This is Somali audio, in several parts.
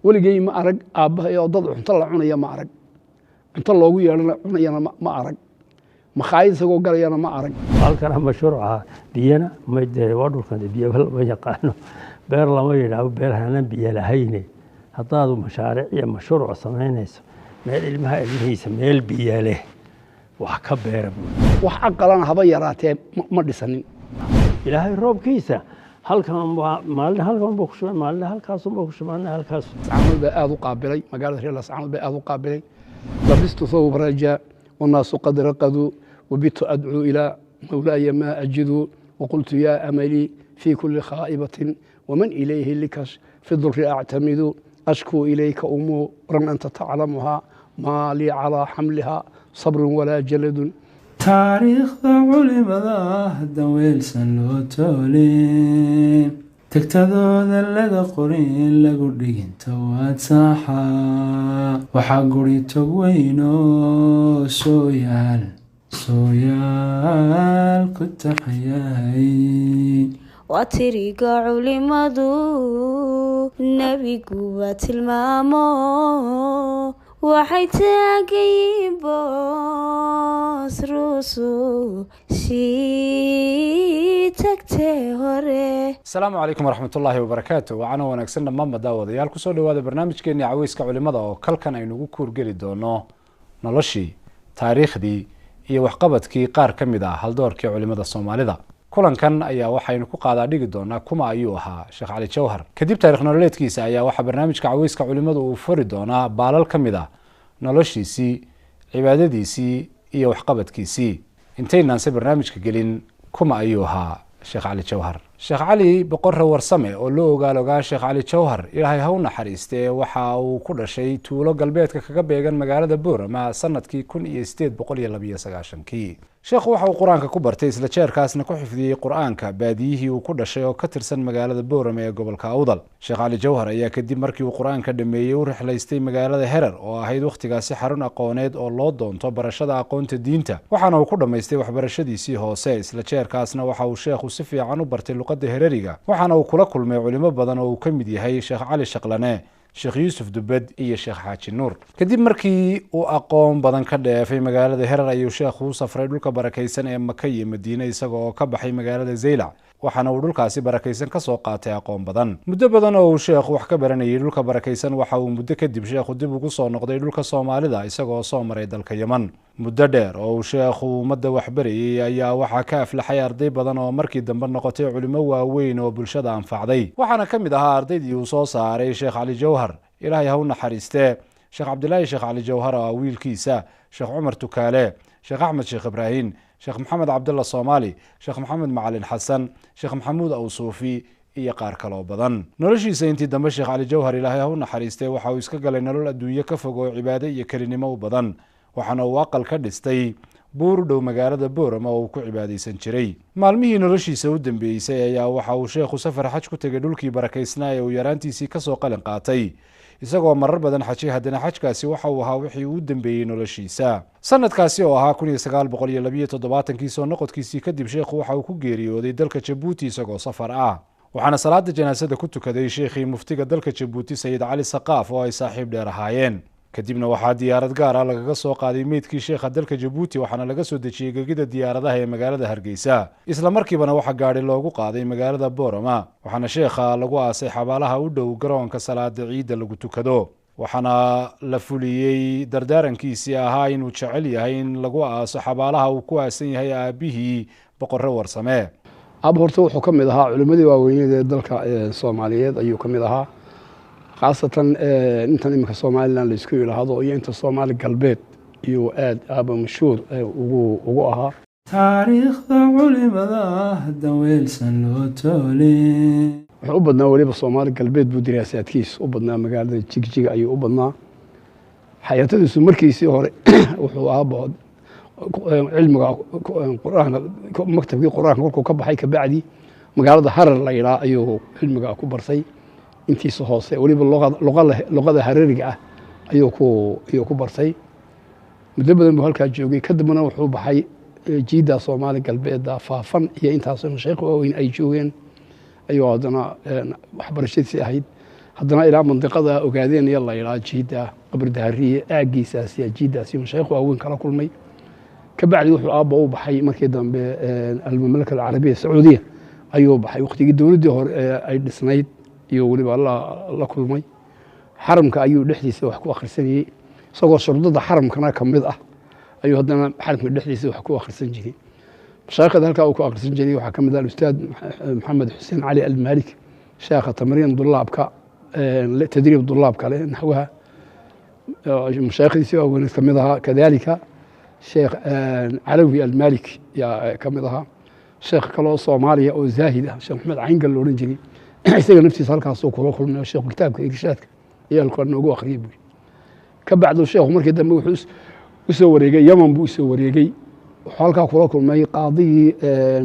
Weligay ma arag aabbahay oo dad cunto la cunaya, ma arag cunto loogu yeedhana cunayana, ma arag makhaayad isagoo galayana, ma arag. Halkana mashruuca biyana ma dee waa dhulkan biyo lama yaqaano, beer lama yidhaaho, beer hanan biyo lahayne. Haddaadu mashaariic iyo mashruuc samaynayso, meel ilmaha ilmihiisa meel biyo leh wax ka beera buuri. Wax aqalana haba yaraatee ma dhisanin. Ilaahay roobkiisa halkan maalin halkan buu ku shubay, maalin halkaasunbuu ku shubay, maalin halkaas. Lascaanood baa aada u qaabilay magaalada reer Lascaanood baa aada u qaabilay. Labistu thawb raja wannaasu qad raqaduu wabitu adcuu ilaa mawlaaya maa ajidu waqultu yaa amalii fii kulli khaa'ibatin waman ilayhi likash fi durri actamidu ashkuu ilayka umuuran anta taclamuhaa maa lii calaa xamlihaa sabrun walaa jaladun. Taariikhda culimada daweelsan loo toolin, tagtadooda laga qorin, lagu dhiginta waad saaxa. Waxaa guri tog weynoo sooyaal sooyaal ku taxayahay. Waa tiriga culimadu, nebiguba tilmaamo, waxay taagayiin boos rusu sii tagtee hore. Asalaamu calaykum waraxmat ullaahi wabarakaatu. Wacana wanaagsan dhammaanba daawadayaal, kusoo dhawaada barnaamijkeeni Caweyska Culimada oo kalkan aynugu kuurgeli doono noloshii, taariikhdii iyo waxqabadkii qaar ka mid ah haldoorkii culimada Soomaalida. Kulankan ayaa waxaynu ku qaadaa dhigi doonaa kuma ayuu ahaa Sheekh Cali Jawhar. Kadib taarikh nololeedkiisa ayaa waxaa barnaamijka Caweyska Culimadu uu furi doonaa baalal ka mid ah noloshiisii, cibaadadiisii iyo waxqabadkiisii. Intaynaan se barnaamijka gelin, kuma ayuu ahaa Sheekh Cali Jawhar? Sheekh Cali Boqorre Warsame oo loo ogaal ogaa Sheekh Cali Jawhar, Ilaahay ha u naxariistee, waxa uu ku dhashay tuulo galbeedka kaga beegan magaalada Boorama sanadkii 1892-kii. Sheekhu waxa uu qur-aanka ku bartay, isla jeerkaasna ku xifdiyey qur-aanka baadiyihii uu ku dhashay oo ka tirsan magaalada Boorama ee gobolka Awdal. Sheekh Cali Jawhar ayaa kadib markii uu qur-aanka dhameeyey u rixlaystay magaalada Herer oo ahayd wakhtigaasi xarun aqooneed oo loo doonto barashada aqoonta diinta, waxaana uu ku dhammaystay waxbarashadiisii hoose. Isla jeerkaasna waxa uu sheekhu si fiican u bartay luqadda Hereriga, waxaana uu kula kulmay culimo badan oo uu ka mid yahay Sheekh Cali Shaqlane, Sheekh Yuusuf Dubed iyo Sheekh Xaaji Nuur. Kadib markii uu aqoon badan ka dheefay magaalada Herer ayuu sheekhu u safray dhulka barakaysan ee Maka iyo Madiine, isaga oo ka baxay magaalada Zaylac, waxaana uu dhulkaasi barakaysan kasoo qaatay aqoon badan. Muddo badan oo uu sheekhu wax ka baranayay dhulka barakaysan, waxa uu muddo kadib sheekhu dib ugu soo noqday dhulka Soomaalida, isagoo soo maray dalka Yeman. Muddo dheer oo uu sheekhu ummadda waxbarayay ayaa waxaa ka aflaxay arday badan oo markii dambe noqotay culimo waaweyn oo bulshada anfacday, waxaana ka mid ahaa ardaydii uu soo saaray Sheekh Cali Jawhar, Ilaahay ha u naxariistee, Sheekh Cabdilaahi Sheekh Cali Jawhar oo ah wiilkiisa, Sheekh Cumar Tukaale, Sheekh Axmed Sheekh Ibraahim, Sheekh Maxamed Cabdalla Soomaali, Sheekh Maxamed Macalin Xasan, Sheekh Maxamuud Awsuufi iyo qaar kaloo badan. Noloshiisa intii dambe Sheekh Cali Jawhar, Ilaahay ha u naxariistee, waxa uu iska galay nolol adduunyo ka fog oo cibaado iyo kelinimo u badan, waxaana uu aqal ka dhistay buur u dhow magaalada Boorama oo uu ku cibaadaysan jiray. Maalmihii noloshiisa u dambeysay ayaa waxa uu sheekhu safar xaj ku tegay dhulkii barakaysnaa ee uu yaraantiisii kasoo qalin qaatay. Isagoo marar badan xajay, haddana xajkaasi waxa uu ahaa wixii uu dambeeyey noloshiisa. Sanadkaasi oo ahaa 1972-kii, soo noqodkiisii kadib sheekhu waxa uu ku geeriyooday dalka Jabuuti isagoo safar ah, waxaana salaada janaasada ku tukaday sheekhii muftiga dalka Jabuuti, Sayid Cali Saqaaf, oo ay saaxiib dheer ahaayeen. Kadibna waxaa diyaarad gaar ah lagaga soo qaaday meydkii sheekha dalka Jabuuti, waxaana laga soo dejiyey gegida diyaaradaha ee magaalada Hargeysa. Isla markiibana waxaa gaadhi loogu qaaday magaalada Boorama, waxaana sheekha lagu aasay xabaalaha u dhow garoonka salaada ciidda lagu tukado, waxaana la fuliyey dardaarankiisii ahaa inuu jecel yahay in lagu aaso xabaalaha uu ku aasan yahay aabihii Boqorre Warsame. Aaba horta wuxuu ka mid ahaa culimmadii waaweyneed ee dalka Soomaaliyeed ayuu ka mid ahaa, khaasatan intan iminka Somalilan la isku yidhaahdo iyo inta Soomaali Galbeed iyuu aad aaba mashhuur ugu ahaa. Taariikhda culimada daweelsan loo toolin. Wuxuu u badnaa weliba Soomaali Galbeed buu diraasaadkiisa u badnaa, magaalada Jigjiga ayuu u badnaa xayaatadiisu. Markiisii hore wuxuu aaba cilmiga qur-aanka, maktabkii qur-aanka kolkuu ka baxay kabacdi magaalada Harar la yidhaha ayuu cilmiga ku bartay intiisa hoose, weliba luqada Harariga ah ayuu ku bartay. Muddo badan buu halkaa joogay, kadibna wuxuu baxay jiidda Soomaali Galbeedda Faafan iyo intaasoo mashaykh waaweyn ay joogeen ayuu haddana waxbarashadiisii ahayd. Haddana ilaa mandiqada Ogaadeenaya la yidhaha, jiidda Qabridahariye aaggiisaasi, jiiddaasi mashaayikh waaweyn kala kulmay. Ka bacdi wuxuu aabba u baxay markii dambe Almamlaka Alcarabiya Sacuudiya ayuu baxay, waqtigii dowladdii hore ee ay dhisnayd iyo weliba la kulmay. Xaramka ayuu dhexdiisa wax ku akhrisanayey, isagoo shurdada xaramkana ka mid ah ayuu haddana xaramka dhexdiisa wax ku akhrisan jiray. Mashaayikhda halkaa uu ku akhrisan jiray waxaa ka mid ah Alustaad Maxamed Xuseen Cali Almaalik, sheekha tamriin dulaabka, tadriib dulaabka leh naxwaha, mashaayikhdiisi waaweyneed ka mid ahaa. Kadaalika Sheekh Calawi Almaalik yaa ka mid ahaa. Sheekh kaloo Soomaaliya oo zaahid ah, Sheekh Maxamed Cayngal la odhan jiray, isaga naftiisa halkaasuu kula kulmay oo sheekhu kitaabka Irshaadka ayaa halkaa noogu akhriyay buuri. Ka bacdu sheekhu markii dambe wuxuu u soo wareegay Yaman buu u soo wareegay. Wuxuu halkaa kula kulmay qaadigii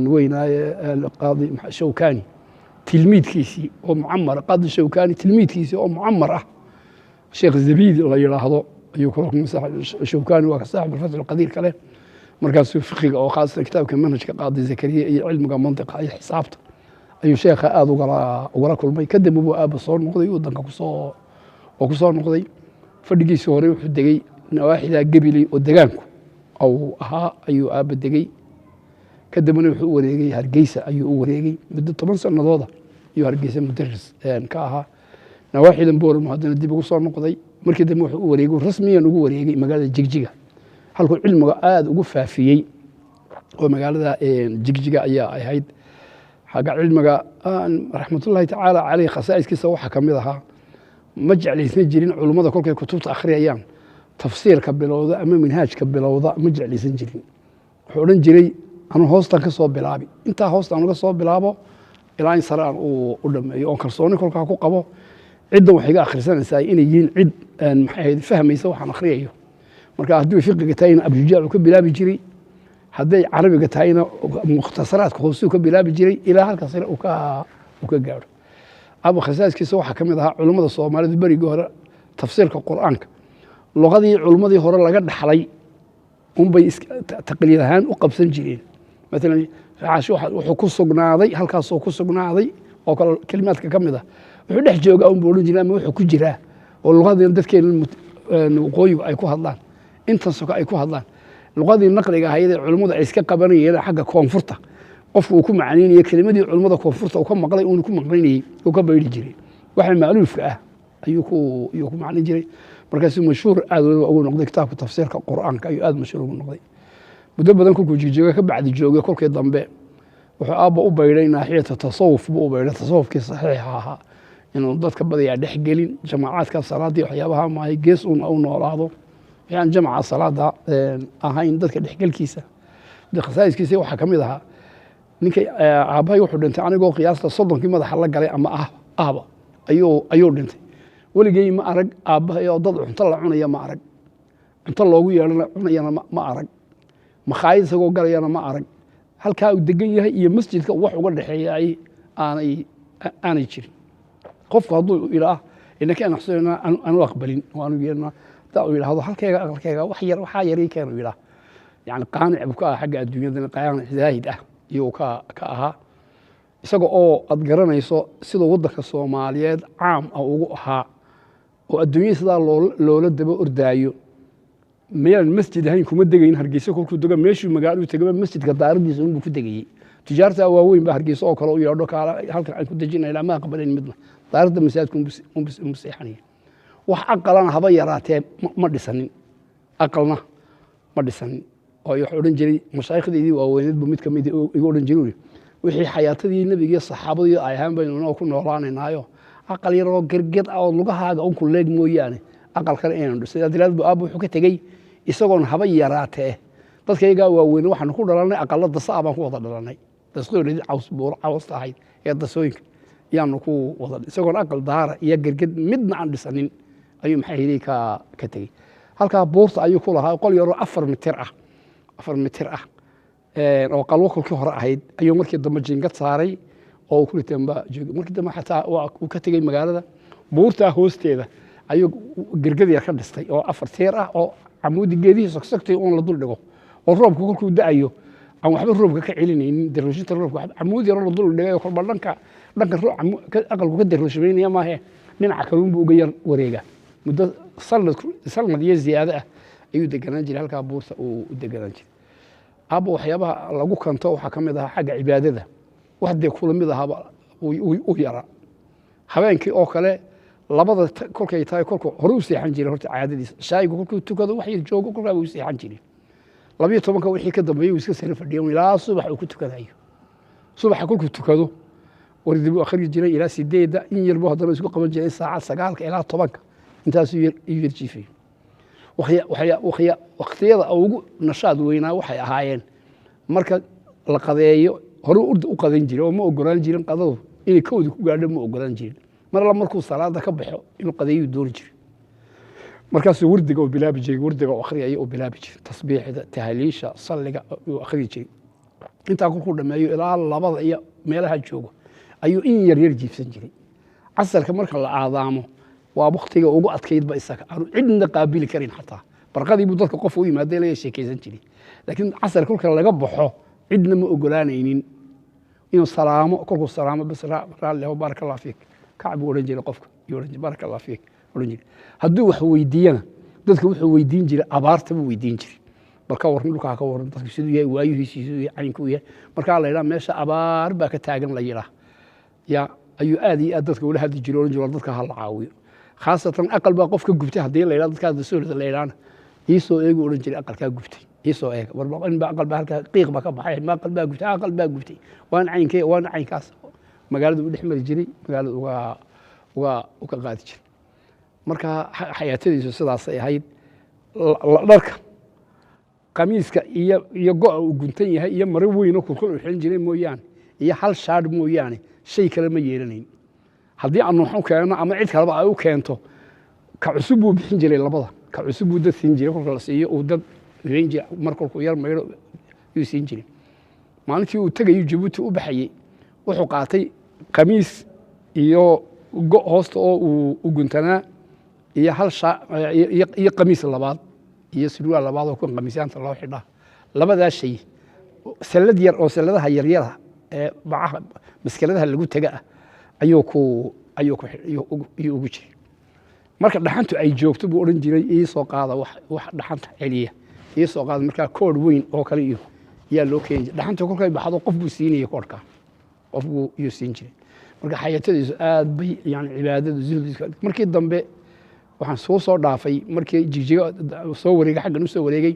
weynaaye, Qaadi Shawkani tilmiidkiisii oo mucamar, Qaadi Shawkani tilmiidkiisii oo mucamar ah, Sheekh Zabiid la yidhaahdo ayuu kula kulmay. Shawkani waa ka saaxib Alfatx Alqadiir kale. Markaasuu fiqiga oo khaasatan kitaabka Manhajka Qaadi Zakariya iyo cilmiga mantiqa iyo xisaabta ayuu sheekha aada ugala kulmay. Kadib buu aabba soo noqday waddanka kusoo oo kusoo noqday. Fadhigiisii hore wuxuu degey nawaaxidaa Gebiley oo degaanku uu ahaa ayuu aabba degey. Kadibna wuxuu u wareegay Hargeysa ayuu u wareegay. Muddo 10 sanadooda ayuu Hargeysa mudaris ka ahaa. Nawaaxidan Booramo haddana dib ugu soo noqday. Markii dambe wuxuu u wareegay, rasmiyan ugu wareegay magaalada Jigjiga, halkuu cilmiga aada ugu faafiyey oo magaalada Jigjiga ayaa ahayd. Xagga cilmiga, raxmatullaahi tacaala caleyh, khasaa'iskiisa waxaa ka mid ahaa ma jeclaysan jirin culummada kolkay kutubta akhriyayaan tafsiirka bilowda ama minhaajka bilowda, ma jeclaysan jirin. Wuxuu odhan jiray: "Anu hoostan ka soo bilaabi, intaa hoostaan uga soo bilaabo ilaa in sare aan u dhameeyo, oon kalsooni kolkaa ku qabo ciddan waxay iga akhrisanaysaa inay yihiin cid maxay ahayd fahmaysa waxaan akhriyayo." Marka haddii fiqiga tahayna Abjujaac uu ka bilaabi jiray, hadday carabiga tahayna mukhtasaraadka hoosuu ka bilaabi jiray ilaa halka sare uu ka gaadho. Aba khasaaskiisa waxaa ka mid ahaa culummada Soomaalidu berigii hore tafsiirka Qur'aanka luqadii culummadii hore laga dhaxlay unbay taqliid ahaan u qabsan jireen. Maalan wuxuu ku sugnaaday halkaasoo ku sugnaaday oo kale kelimaadka ka mid ah, wuxuu dhex joogaa unbuu odhan jiray ama wuxuu ku jiraa, oo luqadii dadkeena waqooyigu ay ku hadlaan, intan soko ay ku hadlaan. Luqadii naqliga ahayd ee culummadu ay iska qabanayeen xagga koonfurta, qofku uu ku macnaynayay kelimadii culummada koonfurta uu ka maqlay uuna ku maqnaynayey uu ka bayri jiray, waxa ma'luufka ah ayuu ku macnayn jiray. Markaasuu mashhuur aad weliba ugu noqday kitaabka tafsiirka Qur'aanka ayuu aad mashhuur ugu noqday. Muddo badan kolkuu Jigjiga ka bacdi joogay, kolkii dambe wuxuu aabba u baydhay naaxiyata tasawuf buu u baydhay, tasawufkii saxiixa ahaa, inuu dadka badayaa dhex gelin jamaacaadka salaadii waxyaabaha maahay, gees uun u noolaado wixii aan jamaca salaada ahayn dadka dhexgelkiisa. Khasaa'iskiisa waxaa ka mid ahaa ninkay aabbahay wuxuu dhintay anigoo qiyaasta 30kii madaxa la galay ama ahba ayuu dhintay. Weligey ma arag aabbahay oo dad cunto la cunaya, ma arag cunto loogu yeedhana cunayana, ma arag makhaayad isagoo galayana, ma arag. Halkaa uu degan yahay iyo masjidka wax uga dhexeeya ay aanay jirin. Qofku hadduu idhaa inaka aan xusayna aanu aqbalin oo aanu yeelna, hadaa uu yidhaahdo halkayga aqalkayga wax yar waxaa yarii keenu yidhaah, yani qaanic buu ka ahaa xagga adduunyadana, qaanic zaahid ah iyuu ka ahaa. Isaga oo aad garanayso siduu waddanka Soomaaliyeed caam ah ugu ahaa oo adduunyada sidaa loola daba ordaayo, miyaan masjid ahayn kuma degayn. Hargeysa kolkuu dego, meeshuu magaaluu tegaba masjidka daaradiisa unbuu ku degayey. Tijaarta waaweyn baa Hargeysa oo kale u yeedho, kaala halkan aan ku dejinayna, ma aqbalayn midna, daaradda masaajidka unbuu seexanaya. Wax aqalana haba yaraatee ma dhisanin, aqalna ma dhisanin. Oo wuxuu odhan jiray mashaayikhdeydii waaweyneed buu mid ka mid igu odhan jiray: "Wixii xayaatadii nebiga iyo saxaabadii ay ahaan baynu inoo ku noolaanaynaayo, aqal yar oo gerged ah oo lugahaaga unku leeg mooyaane aqal kale inaynu dhisay." Sidaa daraaddeed buu aabba wuxuu ka tegey isagoon haba yaraatee. Dadkaygaa waaweyn waxaanu ku dhalanay aqalo dasa ah baan ku wada dhalanay, dasqoolidii caws buuro cawsta ahayd ee dasooyinka yaanu ku wada. Isagoon aqal daara iyo gerged midna aan dhisanin ayuu maxay hidey ka tegey. Halkaa buurta ayuu ku lahaa qol yaroo 4 mitir ah, 4 mitir ah oo qalwo kolkii hore ahayd ayuu markii dambe jiingad saaray oo uu ku joogay. Markii dambe xataa waa uu ka tegey magaalada, buurtaa hoosteeda ayuu gergad yar ka dhistay oo 4 tiir ah oo camuudi geedihii sogsogtay uun la dul dhigo, oo roobka kolkuu da'ayo aan waxba roobka ka celinaynin, darooshinta roobka camuud yaroo la dul dhigay oo kolba dhanka aqalku ka darooshimaynaya maahe. Dhinaca kaluunbuu uga yar wareegaa. Muddo sanad iyo ziyaado ah ayuu deganaan jiray halkaa buurta uu u deganaan jiray. Aabba waxyaabaha lagu kanto waxaa ka mid ahaa xagga cibaadada, wax dee kula mid ahaaba u yaraa. Habeenkii oo kale labada kolkay tahay, kolka hore u seexan jiray horta caadadiisa, shaayigu kolkuu tukado wax yar joogo kolkaa buu seexan jiray. 12-ka wixii ka dambeeyey uu iska sara fadhiyo ilaa subax uu ku tukanayo. Subaxa kolkuu tukado wardi buu akhri jiray ilaa 8-da, in yar buu haddana isku qaban jiray saacad 9-ka ilaa 10-ka intaasuu yar yar jiifay. Waqtiyada ugu nashaad weynaa waxay ahaayeen marka la qadeeyo. Hore u qadan jiray oo ma ogolaan jirin qadadu inay kowdi ku gaadho, ma ogolaan jirin. Mar alla markuu salaada ka baxo inuu qadeeyuu dooni jiray. Markaasuu wardiga uu bilaabi jiray, wardiga uu akhriyaya uu bilaabi jiray, tasbiixda, tahliisha, salliga uu akhriyi jiray. Intaa kolkuu dhameeyo ilaa 2-da iyo meelaha joogo ayuu in yar yar jiifsan jiray. Casarka marka la aadaamo waa waktiga ugu adkaydba isaga, aanu cidna qaabili karin. Xataa barqadii buu dadka qof u yimaada laga sheekaysan jiray, laakiin casar kolka laga baxo cidna ma ogolaanaynin inuu salaamo. Kolkuu salaamo bas, raalli ahow, baaraka allah fiik, kac buu odhan jiray qofka, yuu odhan jiray, baaraka allah fiik odhan jiray. Hadduu wax weydiiyana dadka wuxuu weydiin jiray abaarta buu weydiin jiray. Bal ka warran dhulka, ka warran dadku siduu yahay, waayuhiisi siduu yahay, caynkuu yahay. Markaa la yidhaha meesha abaar baa ka taagan la yidhaah ya ayuu aad iyo aad dadka ula hadli jiray, odhan jiray dadka ha la caawiyo. Khaasatan aqal baa qof ka gubtay haddii la yidhaha dadkaa dasoolida la yidhaahna, iisoo eegu odhan jiray, aqalkaa gubtay iisoo eega. War in baa aqal baa halkaa qiiq baa ka baxay, ma aqal baa gubtay, aqal baa gubtay, waan caynkee, waan caynkaas. Magaalada u dhex mari jiray, magaalada uga qaadi jiray. Marka xayaatadiisu sidaasay ahayd. Dharka qamiiska iyo go'a uu guntan yahay iyo maro weyn oo kulkul uu xiran jiray mooyaane iyo hal shaadh mooyaane shay kale ma yeelanayn. Haddii aanu wax u keenno ama cid kaleba ay u keento, ka cusub buu bixin jiray, labada ka cusub buu dad siin jiray. Kolka la siiyo uu dad weyn jiray, mar kolkuu yar maydho yuu siin jiray. Maalintii uu tegayu Jabuuti u baxayey wuxuu qaatay qamiis iyo go' hoosta oo uu u guntanaa iyo hal sha iyo qamiis labaad iyo surwaal labaad oo kuwan qamiisyaanta loo xidhaa, labadaa shay, sallad yar oo salladaha yaryara ee bacaha maskeladaha lagu tega ah ayuu ku ayuu ku ayuu ugu jiray. Marka dhaxantu ay joogto buu odhan jiray ii soo qaada wax dhaxanta celiya, ii soo qaada. Markaa koodh weyn oo kale iyo yaa loo keeni jiray. Dhaxantu kolkay baxdo qof buu siinayay koodhka, qof buu iyuu siin jiray. Marka xayaatadiisu aad bay yani cibaadadu zuhdiisu. Markii dambe waxaan soo dhaafay markii Jigjiga soo wareegay, xaggan u soo wareegay,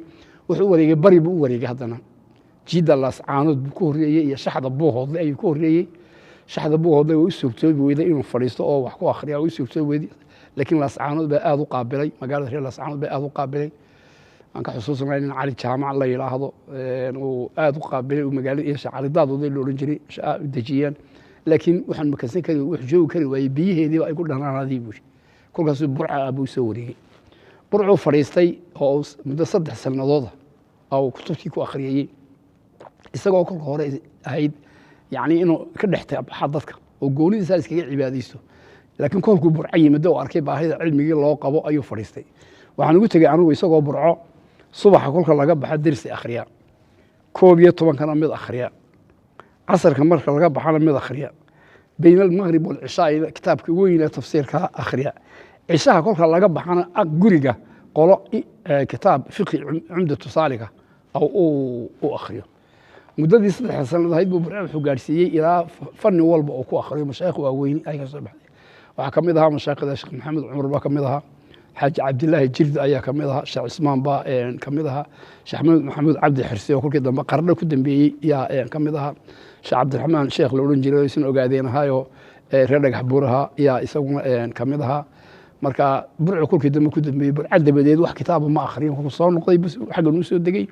wuxuu u wareegay bari buu u wareegay. Haddana jiidda Laascaanood buu ku horreeyey iyo shaxda Buuhoodle ayuu ku horreeyey. Shaxda Buuhoodle way u suurtoobi weyday inuu fadhiisto oo wax ku akhriya, way u suurtoobi weyday, laakiin Laascaanood baa aad u qaabilay. Magaalada reer Laascaanood baa aad u qaabilay. Aan ka xusuusanahay in Cali Jaamac la yidhaahdo uu aad u qaabilay, uu magaalada iyo Calidaadooday la odhan jiray dejiyeen, laakiin waxaan makansan kari, wax joogi kari waayey, biyaheediiba ay ku dhanaanaadii buu yidhi. Kolkaasuu Burca ah buu soo wareegay. Burcuu fadhiistay oo muddo 3 sanadooda oo kutubtii ku akhriyayey, isagoo kolka hore ahayd yacni inuu ka dhex baxa dadka oo goonidiisaa iskaga cibaadaysto, laakiin kolkuu Burco yimid oo arkay baahida cilmigii loo qabo ayuu fadhiistay. Waxaan ugu tegey anigu isagoo Burco subaxa kolka laga baxa dersi akhriya, 11-kana mid akhriya, casarka marka laga baxana mid akhriya, bayna almaghrib walcishaa kitaabka weyn ee tafsiirka akhriya, cishaha kolka laga baxana guriga qolo kitaab fiqhi Cumdatu Saaliga oo u akhriyo. Muddadii 3 sanad ahayd buu Burco wuxuu gaadhsiiyey ilaa fanni walba oo ku akhriyo. Mashaayikh waaweyn ay ka soo baxday waxaa ka mid ahaa mashaayikhda Sheekh Maxamed Cumar baa ka mid ahaa, Xaaji Cabdilaahi Jird ayaa ka mid ahaa, Sheekh Cismaan baa ka mid ahaa, Sheekh Maxamuud Cabdi Xirsi oo kolkii dambe Qardho ku dambeeyey yaa ka mid ahaa, Sheekh Cabdiraxmaan sheekh la odhan jiray oo isna ogaadeen ahaayoo reer Dhagax Buur ahaa yaa isaguna ka mid ahaa. Marka Burco kolkii dambe ku dambeeyey, Burco dabadeed wax kitaaba ma akhriyin. Kolkuu soo noqday bas xaggan uu soo degay,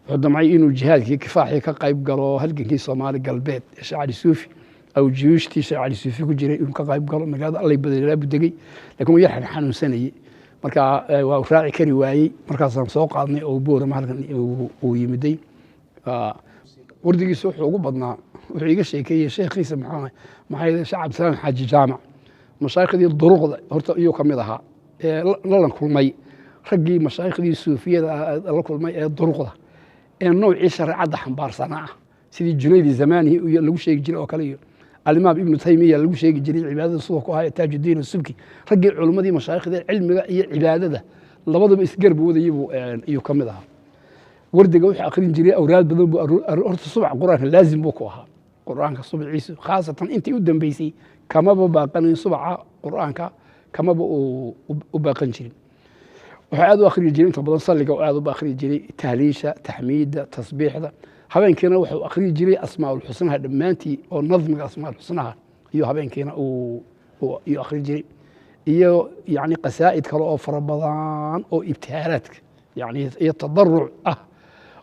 wuxuu damcay inuu jihaadkii kifaaxii ka qayb galo, halgankii Soomaali Galbeed ee Sheekh Cali Suufi aw juyuushtii Sheekh Cali Suufi ku jiray inuu ka qayb galo. Magaalada Allay Badelaa buu degay, laakiin wuu yar xanuunsanayey, marka waa raaci kari waayey. Markaasaan soo qaadnay oo Boorama halkan uu yimiday. Wardigiisa wuxuu ugu badnaa, wuxuu iiga sheekeeyey sheekhiisa maxaa Sheekh Cabdisalaam Xaaji Jaamac, mashaayikhdii duruqda horta iyuu ka mid ahaa ee lalan kulmay, raggii mashaayikhdii suufiyada la kulmay ee duruqda ee noocii shareecadda xambaarsanaa ah, sidii Junaydi zamaanihi iyo lagu sheegi jiray oo kale iyo Alimaam Ibnu Taymiya lagu sheegi jiray cibaadada sidoo ku ahaa, Taajuddiin Subki, raggii culimmadii mashaayikhda cilmiga iyo cibaadada labadaba isgarab wadayay buu iyuu ka mid ahaa. Wardiga wuxuu akhrin jiray awraad badan buu horta subax Qur-aanka laazim buu ku ahaa, Qur-aanka subciisu khaasatan intii u dambeysay kamaba baaqanin, subaca Qur-aanka kamaba uu u baaqan jirin. Wuxuu aad u akhriyi jiray inta badan salliga, oo aad u akhriyi jiray tahliisha, taxmiidda, tasbiixda. Habeenkiina wuxuu akhriyi jiray asmaaulxusnaha dhammaantii, oo nadmiga asmaaulxusnaha iyo habeenkiina uu iyuu akhriyi jiray, iyo yani qasaa'id kale oo fara badan oo ibtihaalaadka yani iyo tadaruc ah,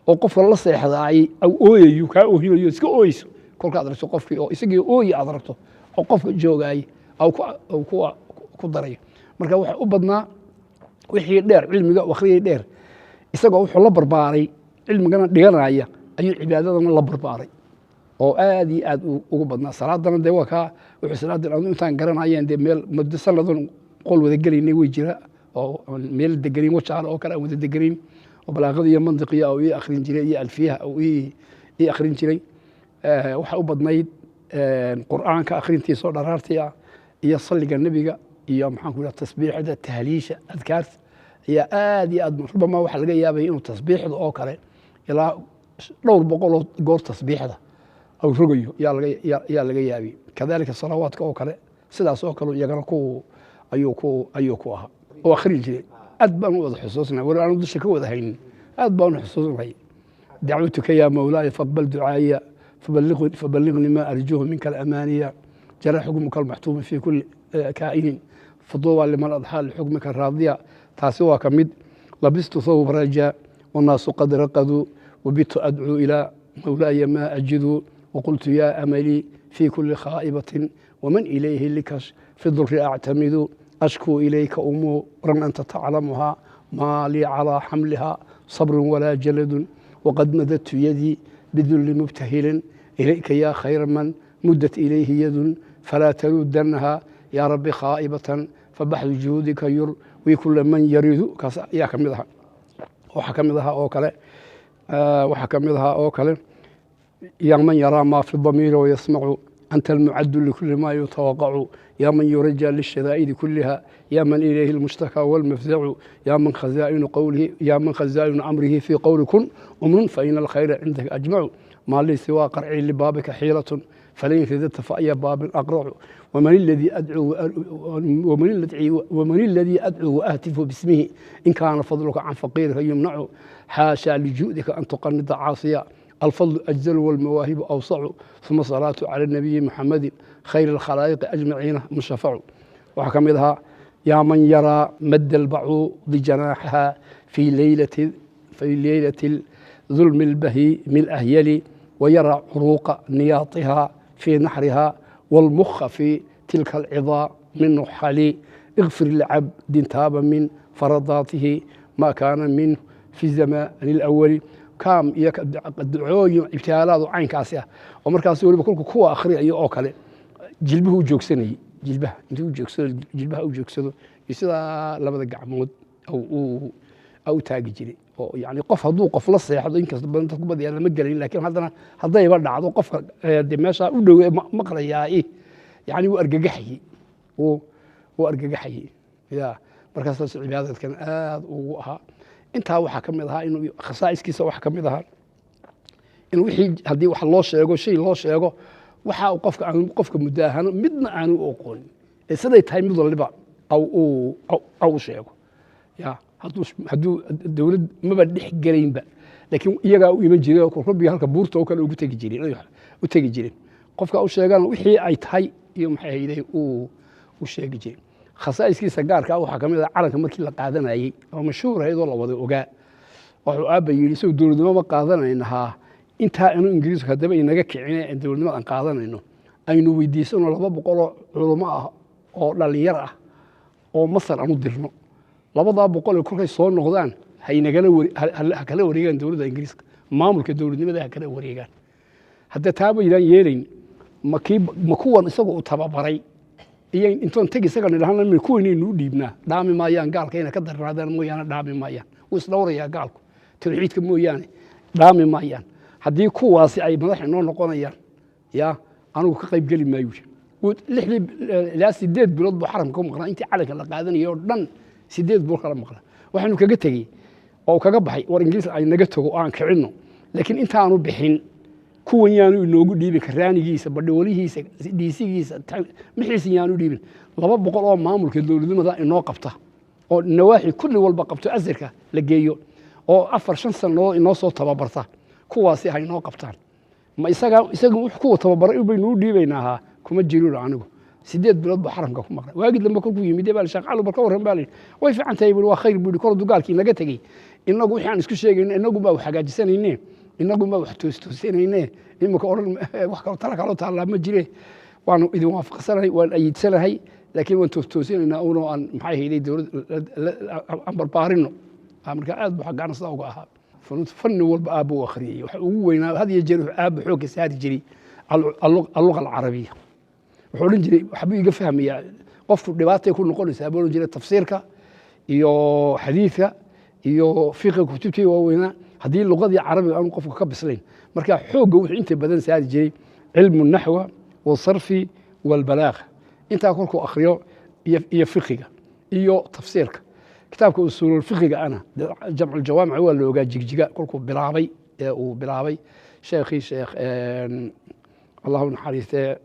oo qofka la seexdaay au ooyayo, kaa oohinayo, iska ooyeyso kolka aad aragto qofkii oo isagii ooyi aad aragto oo qofka joogaay au ku darayo. Marka waxa u badnaa wixii dheer cilmiga akhriyay dheer, isagoo wuxuu la barbaaray cilmigana dhiganaya ayuu cibaadadana la barbaaray, oo aad iyo aad ugu badnaa. Salaadana dee waa kaa wuxuu salaadan anu intaan garanayeen dee meel muddo sanadon qol wada gelaynay way jira, oo meel degenayn wajaale oo kale aan wada degenayn, oo balaaqada iyo mandiqiya oo ii akhrin jiray iyo alfiyaha oo ii akhrin jiray. Waxaa u badnayd Qur'aanka akhrintiisa oo dharaartii ah, iyo salliga nebiga, iyo maxaan ku yidhaha tasbiixda, tahliisha, adkaarta ayaa aad iyo aad. Rubama waxaa laga yaabaya inuu tasbiixda oo kale ilaa dhowr boqoloo goor tasbiixda au rogayo yaa laga yaabay. Kadalika salawaadka oo kale sidaas oo kale iyagana ku ayuu ku ayuu ku ahaa oo akhri jiray. Aad baan u wada xusuusnay, weli aanu dusha ka wada haynin, aad baan u xusuusnay. Dacwatuka yaa mawlaaya faqbal ducaaya, faballighni ma arjuhu minka alamaaniya, jara xukmuka almaxtuuma fi kulli kaa'inin, faduuba liman adxaa lixukmika raadiya. Taasi waa ka mid. Labistu thawb rajaa wannaasu qad raqaduu, wabitu adcuu ilaa mawlaaya ma ajidu, waqultu yaa amalii fi kuli khaa'ibatin, waman ilayhi likash fi durri actamidu, ashkuu ilayka umuuran anta taclamuhaa, maa lii calaa xamlihaa sabrun walaa jaladun, waqad madadtu yadii bidulli mubtahilin ilayka yaa khayra man muddat ilayhi yadun, falaa tarudannaha yaa rabbi khaa'ibatan, fabaxdu juhuudika yurwi kula man yaridu. Kaas ayaa ka mid ahaa. Waxaa ka mid ahaa oo kale, waxaa ka mid ahaa oo kale yaa man yaraa maa fi damiiri wayasmacu, anta almucaddu likuli ma yutawaqacu, yaa man yurajaa lishadaa'idi kuliha, yaa man ilayhi almushtakaa walmafzacu, yaa man khazaa'inu qawlihi, yaa man khazaa'inu amrihi fii qowli kun umrun, faina alkhayra cindaka ajmacu, maa lii siwaa qarcii libaabika xiilatun, falain ridadta faaya baabin aqracu, waman iladii adcuu waahtifu bismihi, in kaana fadluka can faqiirika yumnacu, xaashaa liju'dika an tuqanida caasiya, الفضل أجزل والمواهب أوسع، ثم صلاة على النبي محمد خير الخلائق أجمعين مشفع. وحكمها يا من يرى مد البعوض جناحها في ليلة الظلم البهي من الأهيل، ويرى عروق نياطها في نحرها، والمخ في تلك العظام من نحل، اغفر لعبد تاب من فرضاته ما كان منه في الزمان الأول. kaam iyo ducooyin ibtihaalaadu caynkaasi ah, oo markaas weliba kolku kuwa akhriyayo oo kale jilbuhu u joogsanayey, jilbaha intuu u joogsado, jilbaha u joogsado iyo sidaa labada gacmood u taagi jiray, oo yani qof hadduu qof la seexdo, inkasta badan dadku badiyaa lama gelayn, laakiin haddana haddayba dhacdo qofka dee meeshaa u dhow maqlayaa yani wuu argagaxayey, wuu argagaxayey ya. Markaasaas cibaadadkan aad ugu ahaa. Intaa waxaa ka mid ahaa inuu khasaa'iskiisa waxaa ka mid ahaa in wixii haddii wax loo sheego, shay loo sheego, waxa uu qofka aanu qofka mudaahano midna aanu u aqoonin ee siday tahay mid waliba au sheego ya. Hadduu dowlad maba dhex gelaynba, laakiin iyagaa u iman jiray oo rabbiga halka buurta oo kale ugu tegi jireen, u tegi jireen, qofka u sheegana wixii ay tahay iyo maxay hayday uu u sheegi jiray. Khasaa'iskiisa gaarka waxaa ka mid ah calanka markii la qaadanayey oo mashhuur ahayd oo la wada ogaa, wuxuu aabba yidhi isagu dowladnimo ma qaadanaynahaa intaa anu Ingiriisku haddaba inaga kicine dowladnimo aan qaadanayno, aynu weydiisano 200 culamo ah oo dhallinyar ah oo Masar aanu dirno, 200 ee kolkay soo noqdaan haynagala ha kala wareegaan dowladda Ingiriiska, maamulka dowladnimada ha kala wareegaan. Hadda taaba ydaan yeelayn, ma kii ma kuwan isagu uu tababaray iyo intoon teg isaga nidhahna kuwaynaynu u dhiibnaa, dhaami maayaan gaalka inay ka darnaadaan mooyaane, dhaami maayaan, wuu isdhowrayaa gaalku tawxiidka mooyaane, dhaami maayaan. Haddii kuwaasi ay madax inoo noqonayaan ya Anigu ka qayb geli maayo. 6 ilaa 8 bilood buu xaramka ku maqnaa, intii calanka la qaadanayay oo dhan 8 bilood kala maqnaa. Waxaanu kaga tegey oo kaga baxay, war Ingiriis ay naga tago oo aan kicinno, laakiin intaanu bixin kuwan yaanu inoogu dhiibin karaanigiisa, badhawalihiisa, dhiisigiisa, mixiisa yaanu dhiibin. 200 oo maamulka dowladnimada inoo qabta oo nawaaxi kulli walba qabto, asirka la geeyo oo 4 5 sannadood inoo soo tababarta, kuwaasi ha inoo qabtaan. Ma isaga isaga kuwa tababaray baynuu dhiibaynaa? Ahaa kuma jirin. Anigu 8 bilood buu xaramka ku maqnay. Waagii dambe kolkuu yimid baa Sheekh Cali bar ka warran baa la yidhi. Way fiican tahay bui, waa khayr bui. Kor dugaalkii naga tegey, innagu wixii aan isku sheegayno, innagu baa wax hagaajisanayne, innagu baa wax toostoosanayne. Imika odhan wax kaloo tala kaloo taallaa ma jire. Waanu idin waafaqsanahay, waan ayidsanahay, laakiin waan toostoosinaynaa unoo aan maxay hayday dowlad aan barbaarino. Marka aad buu xaggaana sidaa uga ahaa. Fanni walba aabba u akhriyey. Waxa ugu weynaa had iyo jeer wuxuu aabba xoogga saari jiray alluqa alcarabiya. Wuxuu odhan jiray, waxbuu iga fahmayaa qofku, dhibaatay ku noqonaysaa buu odhan jiray tafsiirka iyo xadiidka iyo fiqiga, kutubtii waaweynaa, haddii luqadii carabiga aanu qofku ka bislayn. Marka xoogga wuxuu inta badan saari jiray cilmu naxwa wasarfi walbalaaga. Intaa kolkuu akhriyo iyo fiqiga iyo tafsiirka, kitaabka usuululfiqiga ana jamculjawaamic waa la ogaa. Jigjiga kolkuu bilaabay ee uu bilaabay sheekhii, sheekh Allahu naxariistee,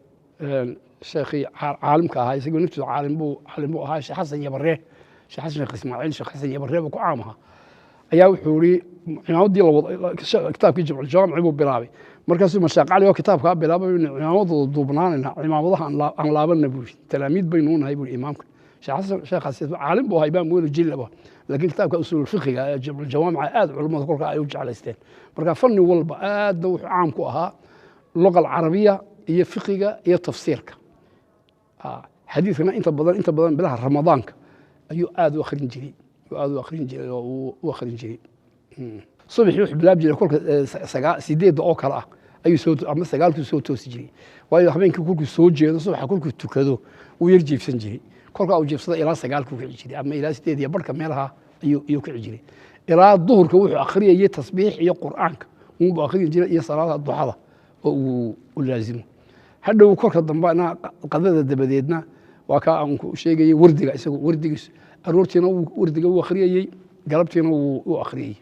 sheekhii caalimka ahaa, isagoo naftiisu caalim buu ahaa, Sheekh Xasan Yabaree, Sheekh Xasan Sheekh Ismaaciil, Sheekh Xasan Yabaree buu ku caam ahaa, ayaa wuxuu yidhi cimaamadii la wada kitaabkii jamculjawaamic buu bilaabay. Markaasuu Mashaaq Cali oo kitaabkaa bilaabay, cimaamadooda duubnaanayna, cimaamadaha aan laabanna buu yidhi, talaamiid baynu nahay buu imaamka. Sheekh Xasan, sheekhaasi caalim buu ahaa, imaam weyn jil ah, laakiin kitaabka usuululfiqiga ee jamculjawaamica aad culummada kolka ay u jeclaysteen. Marka fanni walba aadna wuxuu caam ku ahaa luqa alcarabiya iyo fiqiga iyo tafsiirka. Xadiidkana inta badan bilaha Ramadaanka ayuu aad u akhrin jiray, aad u akhrin jiray oo uu u akhrin jiray. Subaxii wuxuu bilaab jiray kolka 8-da oo kale ah ayuu soo ama 9-kuu soo toosi jiray, waayo habeenkii kolkuu soo jeedo, subaxa kolkuu tukado wuu yar jiifsan jiray. Kolkaa uu jiifsado ilaa 9-kuu kici jiray ama ilaa 8 iyo barhka meelaha ayuu kici jiray. Ilaa duhurka wuxuu akhriyayay tasbiix iyo Qur'aanka unbuu akhriyi jiray iyo salaada duxada oo uu u laazimo. Hadhow kolka dambena qadada dabadeedna waa kaa aan ku sheegayay wardiga. Isagu wardigiisu aroortiina wardiga wuu akhriyayey, galabtiina wuu u akhriyayey.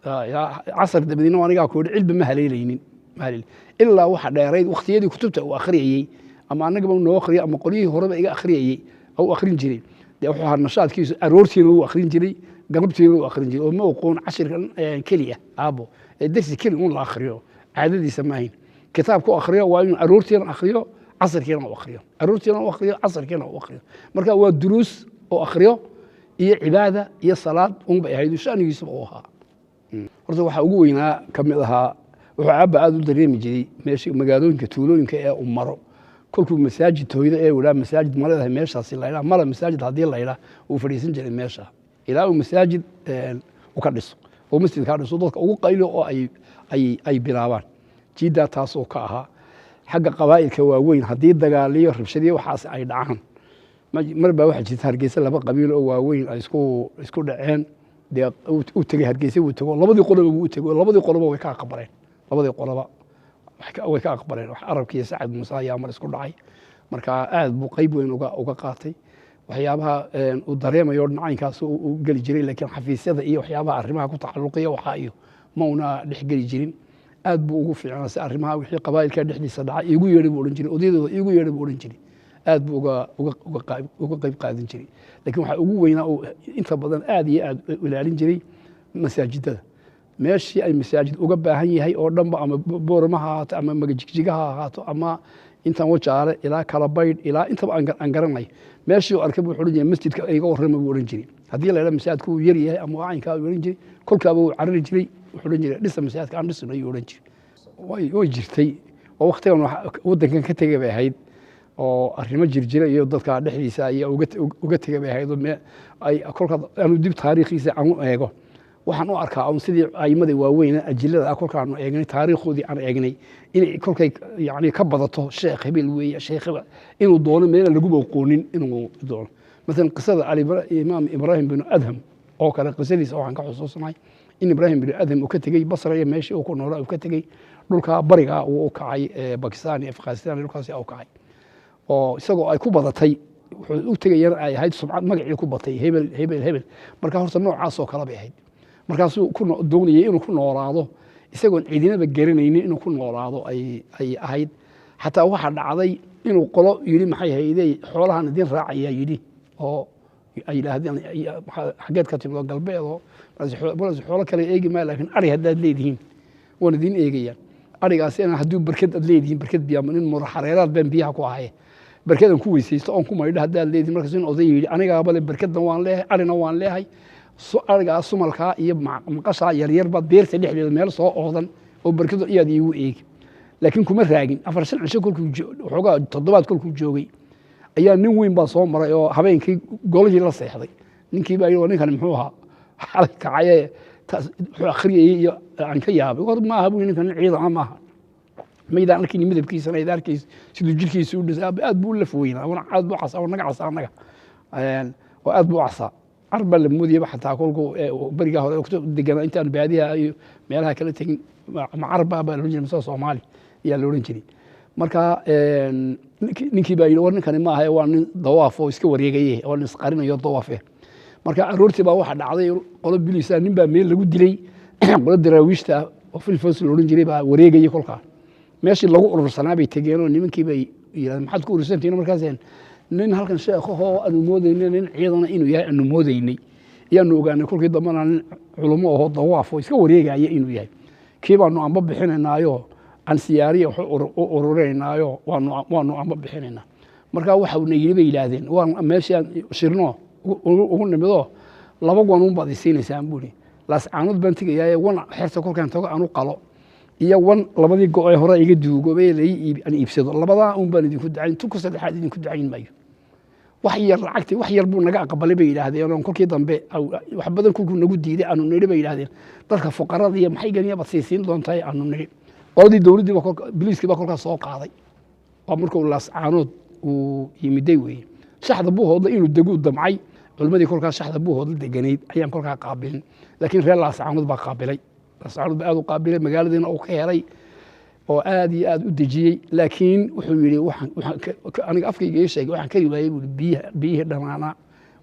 Casar dabadeedna anigaa ku yidhi cilmi ma haleelaynin, ma haleelin ilaa waxa dheerayd waqtiyadii kutubta uu akhriyayey, ama annagaba noo akhriyay ama qolyihii horeba iga akhriyayey oo u akhrin jiray. Dee wuxuu ahaa nashaadkiisu aroortiina wuu akhrin jiray, galabtiina wuu akhrin jiray, oo ma oqoon cashirka keliya aabo ee dersi keli un la akhriyo caadadiisa ma ahayn. Kitaabku akhriyo waa inuu aroortiina akhriyo, casarkiina u akhriyo, aroortiina u akhriyo, casarkiina u akhriyo. Marka waa duruus oo akhriyo iyo cibaada iyo salaad un bay ahayd shanigiisuba uu ahaa. Horta waxaa ugu weynaa ka mid ahaa, wuxuu aabba aad u dareemi jiray meesha magaalooyinka tuulooyinka ee uu maro, kolkuu masaajid tooydo ee uu masaajid ma leedahay meeshaasi laydhaa, mala masaajid haddii laydhaa, uu fadhiisan jiray meesha ilaa uu masaajid u ka dhiso oo masjid ka dhiso, dadka ugu qaylo oo ay bilaabaan jiiddaa. Taasoo ka ahaa xagga qabaa'ilka waaweyn haddii dagaaliyo rabshadiyo waxaas ay dhacaan. Mar baa waxaa jirta Hargeysa laba qabiil oo waaweyn ay isku dhaceen. Dee u tegey Hargeysa, wuu tego, labadii qoloba wuu u tego, labadii qoloba way ka aqbaleen, labadii qoloba way ka aqbaleen. Wax Arabka iyo Sacad Muuse ayaa mar isku dhacay. Marka aad buu qayb weyn uga qaatay waxyaabaha uu dareemayo dhinacaynkaas u geli jiray, laakiin xafiisyada iyo waxyaabaha arrimaha ku taxalluqiya waxaa iyo ma una dhex geli jirin. Aad buu ugu fiicnaa si arrimaha wixii qabaa'ilka dhexdiisa dhaca iigu yeedhay buu odhan jiray, odayadooda iigu yeedhay buu odhan jiray. Aad buu uga qayb qaadan jiray, laakiin waxaa ugu weynaa uu inta badan aad iyo aad u ilaalin jiray masaajidada. Meeshii ay masaajid uga baahan yahay oo dhanba, ama Boorama ha ahaato ama Magajigjiga ha ahaato ama intan Wajaale ilaa Kalabaydh ilaa intaba aan garanayo, meeshii uu arkay buu wuxuu odhan jiray, masjidka iga warrama buu odhan jiray. Haddii la yidhaha masaajidku uu yar yahay ama waa caynkaa uu odhan jiray, kolkaaba wuu carari jiray, wuxuu odhan jiray dhisa masaajidka aan dhisno ayuu odhan jiray. Way jirtay oo waqtigan waddankan ka tegay bay ahayd oo arrimo jirjira iyo dadka dhexdiisa ayaa uga tegay bay ahayd. Oo ay kolka aanu dib taariikhiisa aan u eego, waxaan u arkaa un sidii aimada waaweyn ajilada ah kolkaanu eegnay taariikhoodii aan eegnay, inay kolkay yani ka badato sheekh hebel weeye, sheekh hebel inuu doono meela laguba aqoonin inuu doono. Masalan qisada imaam Ibraahim bin Adham oo kale, qisadiisa waxaan ka xusuusnahay In Ibraahim bin Adham uu ka tegey Basra iyo meeshii uu ku noolaa uu ka tegey, dhulkaa barigaa uu u kacay, Bakistan iyo Afghanistan iyo dhulkaasi u kacay, oo isagoo ay ku badatay wuxuu u tegayana ay ahayd sumcad, magacii ku batay, hebel hebel hebel. Marka horta noocaas oo kale bay ahayd. Markaasuu ku doonayay inuu ku noolaado isagoon cidinaba garanaynin, inuu ku noolaado ay ahayd. Xataa waxaa dhacday inuu qolo yidhi, maxay haydey, xoolahan idin raacaya yidhi, oo ay yidhaahdeen, xaggeed ka timid? Oo galbeed. Oo markaas xoolo kale eegi maayo, laakiin ari haddaad leedihiin waan idin eegayaan. Arigaasi hadduu barkad aad leedihiin, barkad biyaa, nin muraxareeraad baan biyaha ku ahaye, barkadan ku weysaysto oon ku maydho haddaad leedihiin. Markaas in oday yidhi, anigaaba le barkadan waan leeyahay, arina waan leeyahay, arigaa sumalkaa iyo maqashaa yaryar baad beerta dhexdeeda meel soo oodan oo barkado iyaad iigu eegi. Laakiin kuma raagin. 4 5 cisho kolkuu waxoogaa toddobaad kolkuu joogay ayaa nin weyn baa soo maray oo habeenkii golihii la seexday. Ninkii baa yidhi, waa ninkani muxuu ahaa xalay kacaye taas wuxuu akhriyayey iyo aan ka yaabay? War maaha buu, ninkan nin ciidana maaha, maydaan arkayni midabkiisana ayd arkays siduu jirkiisa u dhisay, aad buu u laf weynaa, wana aad buu casaa, naga casaa annaga, oo aad buu u casaa, car baa la moodayaba xataa kolkuu berigaa hore ku deganaa intaan baadiyaha iyo meelaha kala tegin, ma carba baa la odhan jiray mise Soomaali ayaa la odhan jiray. Marka ninkii baa yidhi, war ninkani maaha, waa nin dawaaf oo iska wareegaye, oo nin isqarinayo dawaafe. Marka aroortii baa waxaa dhacday qolo bilisa nin baa meel lagu dilay, qolo daraawiishta oo Filfos la odhan jiray baa wareegayay. Kolkaa meeshii lagu urursanaa bay tegeen oo nimankii bay yidhahdeen, maxaad ku urursantihiin? Markaaseen nin halkan sheekhahoo aanu moodaynay nin ciidana inuu yahay aanu moodaynay ayaanu ogaanay kolkii dambena nin culummo ahoo dawaaf oo iska wareegaya inuu yahay. Kii baanu amba bixinaynaayo, aan siyaariya wax u ururinaynaayo, waanu amba bixinaynaa. Marka waxauna yidhi bay yidhaahdeen, waan meeshaan shirno ugu nimidoo 2 wan un baad isiinaysaan buuri. Laascaanood baan tegayaaye, wan xerta kolkaan tago aan u qalo iyo wan labadii go' ee hore iga duugoobay lai aan iibsado, labadaa un baan idinku ducayn, tunka saddexaad idinku ducayn maayo. Wax yar lacagtii wax yar buu naga aqbalay bay yidhaahdeen. Oo kolkii dambe wax badan kolkuu nagu diiday aanu nidhi bay yidhaahdeen, dadka fuqarada iyo maxay ganiya baad siisiin doontaa aanu nidhi. Qoladii dowladdii baa kolka biliiskii baa kolkaas soo qaaday. Waa markuu Laascaanood uu yimiday weeye. Shaxda Buuhoodla inuu deguu damcay. Culimmadii kolkaas shaxda Buuhoodla deganayd ayaan kolkaa qaabilin, laakiin reer Laascaanood baa qaabilay. Laascaanood baa aad u qaabilay, magaaladiina uu ka helay oo aad iyo aad u dejiyey. Laakiin wuxuu yidhi, aniga afkayga ii sheegay, waxaan kari waayey buuri biyaha, biyihii dhanaanaa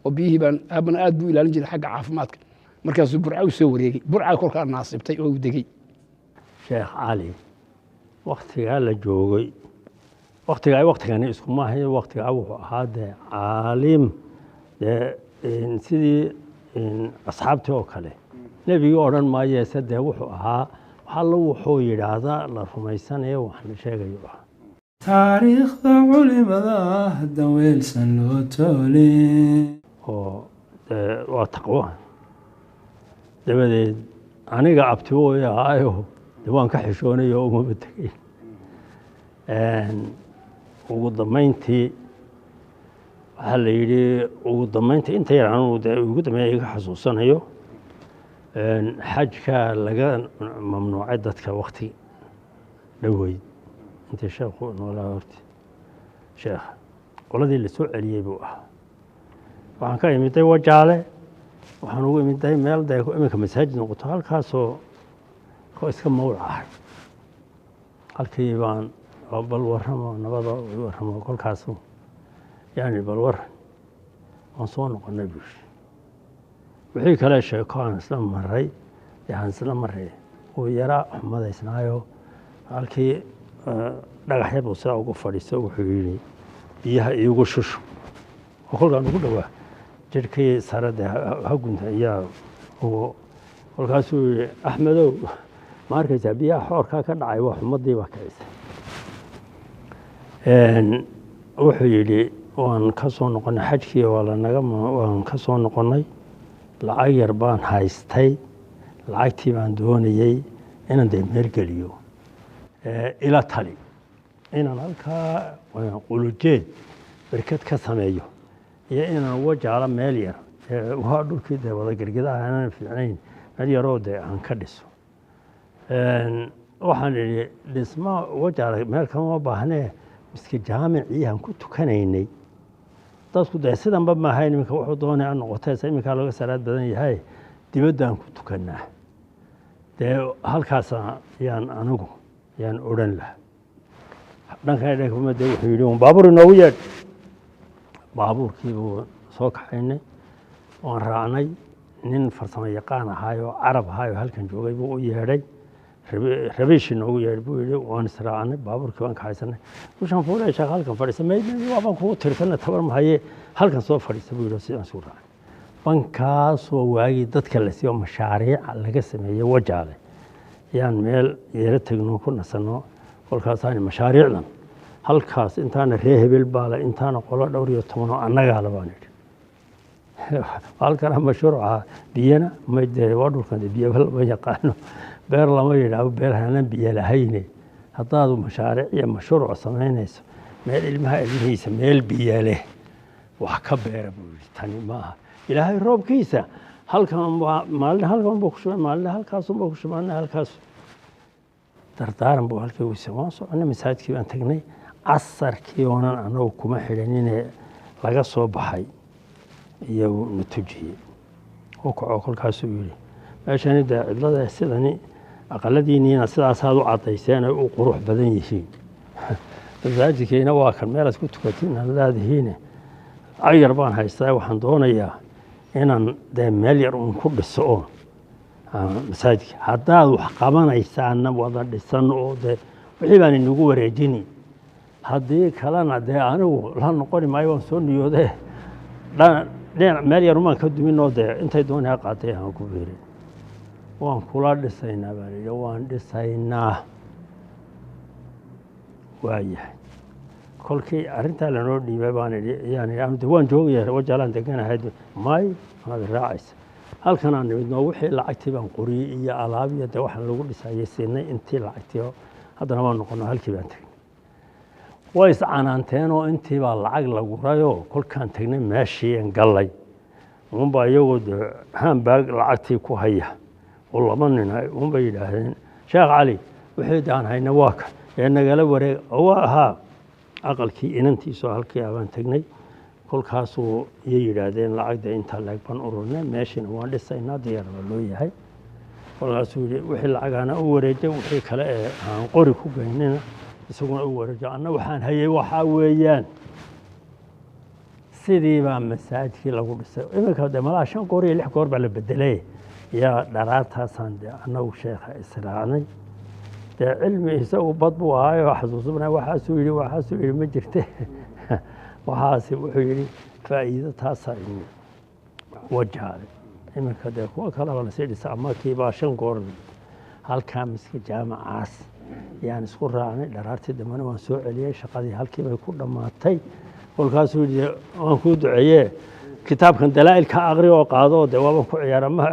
oo biyihii baan aabana aad buu ilaalin jiray xagga caafimaadka. Markaasuu Burca u soo wareegay, Burca kolkaa naasibtay oo uu degey. Sheekh Cali waktigaa la joogay, waktigaa waktigani iskuma ahayn. Waktigaa wuxuu ahaa dee caalim, dee sidii asxaabtii oo kale, nebigii odhan maayeese, dee wuxuu ahaa wax allo wuxuu yidhaahdaa la rumaysanayo, waxna sheegayo ahaa. Taariikhda culimada haddan weelsan loo toolin. Oo dee waa taqwo. Dabadeed aniga abti way ahaayo, dee waan ka xishoonay oo umaba tegey. Ugu dambayntii waxaa la yidhi, ugu dambayntii inta yar anugu dee ugu dambeeya iga xasuusanayo, xajka laga mamnuucay dadka wakti dhoweyd intii sheekhu noolaa. Horti sheekha qoladii la soo celiyey buu ahaa. Waxaan ka imiday Wajaale, waxaan ugu imiday meel dee iminka masaajid noqoto, halkaasoo ko iska mawlac ahay. Halkii baan bal warramo, nabada warramo kolkaasu, yani bal waran, waan soo noqonay buu yidhi. Wixii kale sheeko aan isla maray, aan isla maray, uu yaraa xumadaysnaayo. Halkii dhagaxya buu sidaa ugu fadhiisto, wuxuu yidhi, biyaha iigu shushu, oo kolkaan ugu dhowaa jirhkii sare dee ha gunta iyaa ugu. Kolkaasuu yidhi, Axmedow, ma arkaysaa biyaha xoorkaa ka dhacay? Waa xumadii baa kicisay. Wuxuu yidhi, waan ka soo noqonay xajkii, waa lanaga waan ka soo noqonay, lacag yar baan haystay, lacagtii baan doonayey inaan dee meelgeliyo, ila tali inaan halkaa Qulujeed berked ka sameeyo iyo inaan Wajaalo meel yar, waa dhulkii dee wada gergedaha aanan fiicnayn, meel yaroo dee aan ka dhiso. Waxaan idhi, dhisma Wajaale meel kama baahnee, miski jaamicii aan ku tukanaynay dadku dee sidanba maahayn, iminka wuxuu doonay aan noqotay, se iminkaa looga salaad badan yahay, dibaddaan ku tukannaa. Dee halkaas yaan anigu yaan odhan lahaa dhankan dhanka. Dee wuxuu yidhi un baabuur inoogu yeedh. Baabuurkii buu soo kaxaynay, waan raacnay. Nin farsamo yaqaan ahaayoo Carab ahaayoo halkan joogay buu u yeedhay. Rabiish inoogu yeedhay buu yidhi. Waan israacnay, baabuurkii baan kaxaysanay. Dushaan fuulay, sheekh halkan fadhiisa. May, waabaan kugu tirsana, tabar mahaye, halkan soo fadhiisa buu yidhi. Sidaan isku raacnay bankaasoo waagii dadka la siiyo mashaariica laga sameeyey Wajaale, yaan meel yeero tegno ku nasanno. Kolkaasaan mashaariicdan halkaas intaana ree hebel baale, intaana qolo dhowr iyo tobanoo annagaala baan idhi. Halkana mashruuca biyana ma dee waa dhulkan dee biyo lama yaqaano, beer lama yidhaaho, beer hanan biyo lahayne. Haddaad mashaariic iyo mashruuc samaynayso, meel ilmaha ilmihiisa meel biyo leh wax ka beera buu yidhi. Tani maaha Ilaahay roobkiisa halkan waa maalin halkan buu ku shubay, maalin halkaasunbuu ku shubay, maalin halkaas. Dardaaran buu halkii ugu. Waan soconay, masaajidkii baan tagnay. Casarkii oonan anagu kuma xidhanine laga soo baxay iyagu na tujiyey. U kaco, kolkaasuu yidhi meeshani dee cidlada sidani aqaladiinniina sidaasaad u caddayseen ay u qurux badan yihiin, masaajidkiina waa kan meelaad ku tukatiin aad leedihiine. Lacag yar baan haystaa, waxaan doonayaa inaan dee meel yar uun ku dhiso oo masaajidka. Haddaad wax qabanaysaana wada dhisan oo dee wixii baan inagu wareejini, haddii kalena dee anigu la noqoni maayo. Waan soo niyoodee dhinac meel yar umaan ka duminoo dee intay doonay ha qaatay aan ku biirin. Waan kula dhisaynaa baan yidhi, waan dhisaynaa. Waayahay, kolkii arrintaa lanoo dhiibay baan idhi yaan idhi anu de waan joogaya, Wajaalaan deganahay. May, waad raacaysa. Halkan aan nimidnoo wixii lacagtii baan qoriyey iyo alaab iyo dee waxaan lagu dhisayay siinay intii lacagtii oo haddana waan noqono. Halkii baan tegnay, way iscanaanteen oo intii baa lacag la gurayoo. Kolkaan tegnay meeshii aan gallay uunbaa iyagoo dee handbag lacagtii ku haya oo laba nin uunbay yidhaahdeen, Sheekh Cali wixii daan hayna waa kan ee nagala wareeg. Waa ahaa aqalkii inantiisoo halkii abaan tegnay. Kolkaasuu iyay yidhaahdeen lacagda intaa leeg baan ururnay, meeshiina waan dhisaynaa, diyaar baa loo yahay. Kolkaasuu yidhi wixii lacagaana u wareejay, wixii kale ee aan qori ku geynina isaguna u wareejo. Anna waxaan hayay waxaa weeyaan sidii baa masaajidkii lagu dhisay. Iminka dee malaha 5 goor iyo 6 goor baa la bedelay. Yaa dharaartaasaan dee annagu sheekha israacnay. Dee cilmi isagu bad buu ahaayo, xasuusubnaa waxaasuu yidhi, waxaasuu yidhi ma jirte, waxaasi wuxuu yidhi faa'iido taasaa imi Wajaale. Iminka dee kuwa kaleba lasii dhisa ama kii baa 5 goor. Halkaa miska jaamacaas yaan isku raacnay. Dharaartii dambena waan soo celiyey, shaqadii halkii bay ku dhammaatay. Kolkaasuu yidhi waan kuu duceeye, kitaabkan dalaa'ilka aqri oo qaado. Dee waaban ku ciyaara ma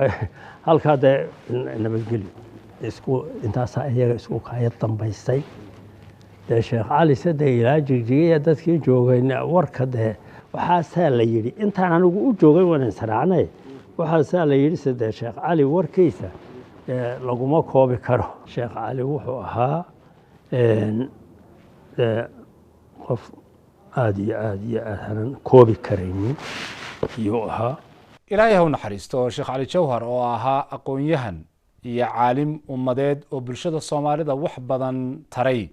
halkaa dee nabadgelyo isku intaasaa iyaga isku kaya dambaysay. Dee Sheekh Cali sade ilaa Jigjigaya dadkii joogay warka dee waxaasaa la yidhi intaan anigu u joogay waan israacnay. Waxaasaa la yidhi sade Sheekh Cali warkiisa laguma koobi karo. Sheekh Cali wuxuu ahaa dee qof aada iyo aada iyo aad hanan koobi karaynin iyuu ahaa. Ilaahay ha u naxariisto Sheekh Cali Jawhar oo ahaa aqoon-yahan iyo caalim ummadeed oo bulshada Soomaalida wax badan taray.